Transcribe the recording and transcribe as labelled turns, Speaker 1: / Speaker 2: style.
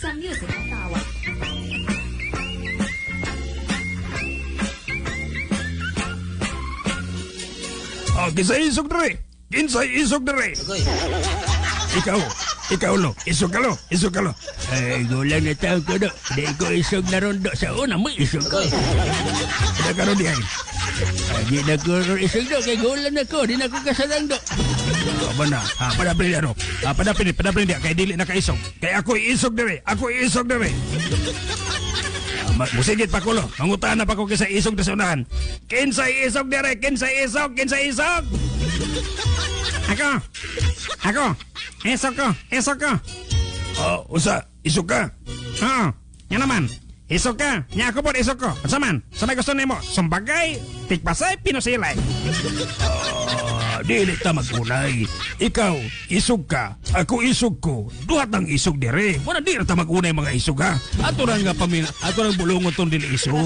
Speaker 1: Sa Music Tawa.
Speaker 2: Ah, kinsay isog dere? Kinsay isog dere? Ikaw, ikaw lo, isog ka lo, isog ka lo.
Speaker 3: Ay, gulang na tao ko do. Di ko isog na ron do. Sa una mo isog ko.
Speaker 2: Hindi ka ron di ay.
Speaker 3: Ay, di na ko ron isog do. Kay gulang na ko. Di na ko kasarang do.
Speaker 2: Aba na, ha, padapin ano. Ha, padapin, padapin di kay dili na kaisog. Kay ako isog dere, ako isog dere. Musigit pa ko lo. Mangutan na pa ko kaysa isog na sa unahan. Kinsay isog dere, kinsay isog, kinsay isog.
Speaker 4: Ako. Ako. Isog ko, isog ko.
Speaker 2: Oh, usa, isog ka.
Speaker 4: Oo. Nga naman. Isog ka. Nya ako po, isog ko. Unsa man? Sa may gusto nimo? Sumbagay, tikbasay, pinusilay.
Speaker 2: Ah, dili ta magunay. Ikaw, isog ka. Ako isog ko. Duhat ang isog dire. Wala di ra ta magunay mga isog ha. Ato ra nga pamilya, ato ra bulungon tong dili isog.